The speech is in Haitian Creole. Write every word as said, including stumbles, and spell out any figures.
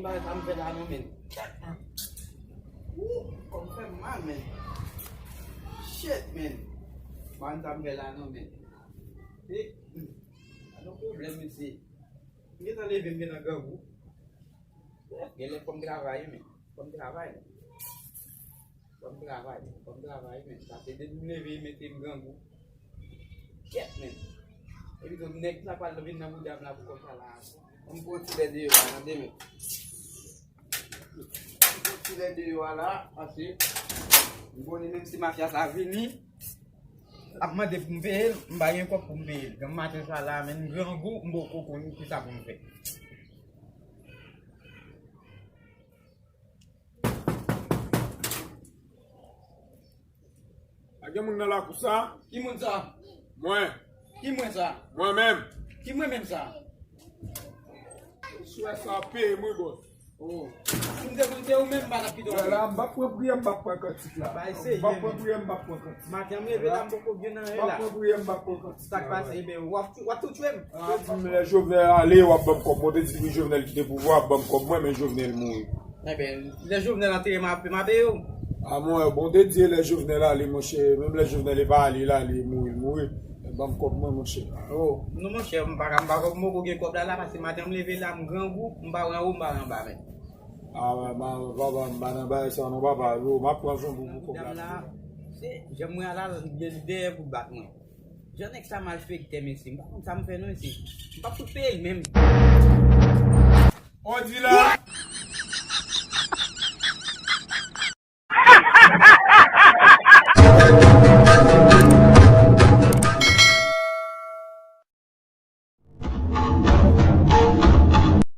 Bagay sa m fè la non, men. Ou, kò m fè m mal, men. Shit, men. Bagay sa m fè la non, men. E, hmm. A non pwoblèm, mesye. M gentan leve, m gentan grangou. Genlè fò m travay, men. Fò m travay. Fò m travay, fò m travay, men. Sa se depi m leve, mete m grangou. Kyèt, men. Epi tou, nèg sa pral vin nan bouda m la pou kòb sa la. Fò m pran ti lè deyò a, tande, men. M pran ti lè deyò a la, pase m konnen menm si mafya sa vini, ap mande pou m peye l, m pa gen kòb pou m peye l. Granm maten sa la, men, m grangou, m poko konn kisa pou m fè. Pa gen moun nan lakou sa? Ki moun sa? Mwen. Ki mwen sa? Mwen menm. Ki mwen menm sa? Swè sa peye m wi, bòs. Oh. Si m te konn se ou menm, m pa t ap kite w. Wè la, m p ap pran priyè, m p ap pran kantik la. Bay serye, m p ap pran priyè, m p ap pran kantik. Maten m leve la, m poko gen anyen la. M p ap pran priyè, m p ap pran kantik. Sa k pase? Ebyen, w ap tou, w ap tou tchwe m. Ah, di m lè Jovenel ale, w ap ban m kòb. Mwen te di wi, Jovenel kite pouvwa, w ap ban m kòb mwen, men Jovenel mouri. Ebyen, lè Jovenel antere m ap, m ap peye w. A mwen, bon, te di lè Jovenel ale, monchè, menm lè Jovenel e pa ale, l ale, mouri, l mouri. Ban m kòb mwen, monchè. Oh, non, monchè, m pa ka, m pa ka, m poko gen kòb la, la, paske maten m leve la, m grangou, m pa wè anwo, m pa wè anba, men. Ah, papa, m pa nan bagay sa non, papa. Yo, m ap pran jan pou, pou kòb la. Dam la, se, jan mwen ala, l gen dèyè pou bat mwen. Jan nèg sa malfektè, mesye, m pa konn sa m fè non, mesye. M p ap fout peye l menm. On di la.